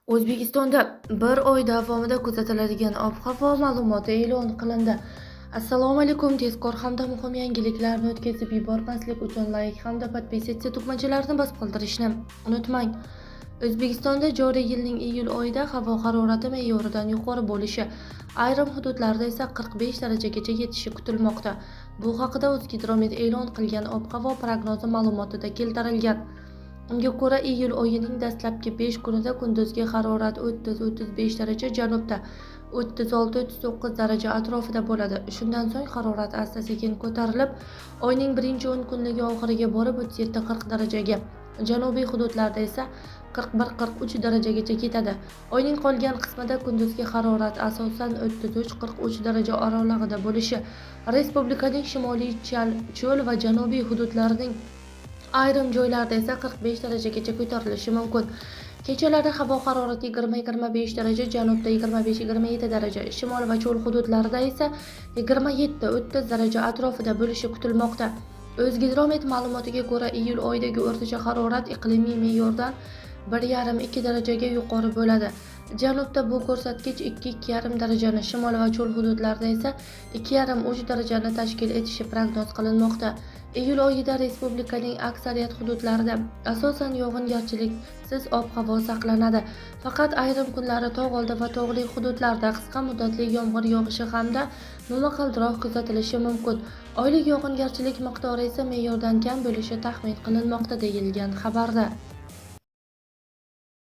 O'zbekistonda bir oy davomida kuzatiladigan ob-havo ma'lumoti e'lon qilindi. Assalomu alaykum, tezkor hamda muhim yangiliklarni o'tkazib yubormaslik uchun like hamda podpisatsiya tugmachalarini bosib qoldirishni unutmang. O'zbekistonda joriy yilning iyul oyida havo harorati me'yoridan yuqori bo'lishi, ayrim hududlarda esa 45 darajagacha yetishi kutilmoqda. Bu haqida O'zgidromet e'lon qilgan ob-havo prognozi ma'lumotida keltirilgan. Unga ko'ra, iyul oyining dastlabki 5 kunida kunduzgi harorat 30-35 daraja, janubda 36-39 daraja atrofida bo'ladi. Shundan so'ng harorat asta-sekin ko'tarilib, oyning birinchi 10 kunligi oxiriga borib 37-40 darajaga, janubiy hududlarda esa 41-43 darajagacha ketadi. Oyning qolgan qismida kunduzgi harorat asosan 33-43 daraja oralig'ida bo'lishi, respublikaning shimoliy cho'l va janubiy hududlarining ayrim joylarda esa 45 darajagacha ko'tarilishi mumkin. Kechalari havo harorati 20-25 daraja, janubda 25-27 daraja, shimol va cho'l hududlarida esa 27-30 daraja atrofida bo'lishi kutilmoqda. O'zgidromet ma'lumotiga ko'ra, iyul oyidagi o'rtacha harorat iqlimiy me'yordan 1,5-2 darajaga yuqori bo'ladi. Janubda bu ko'rsatkich 2-2,5 darajani, shimol va cho'l hududlarida esa 2,5-3 darajani tashkil etishi prognoz qilinmoqda. Iyul oyida respublikaning aksariyat hududlarida asosan yog'ingarchiliksiz ob-havo saqlanadi. Faqat ayrim kunlari tog' oldi va tog'li hududlarda qisqa muddatli yomg'ir yog'ishi hamda momaqaldiroq kuzatilishi mumkin. Oylik yog'ingarchilik miqdori esa me'yordan kam bo'lishi taxmin qilinmoqda, deyilgan xabarda.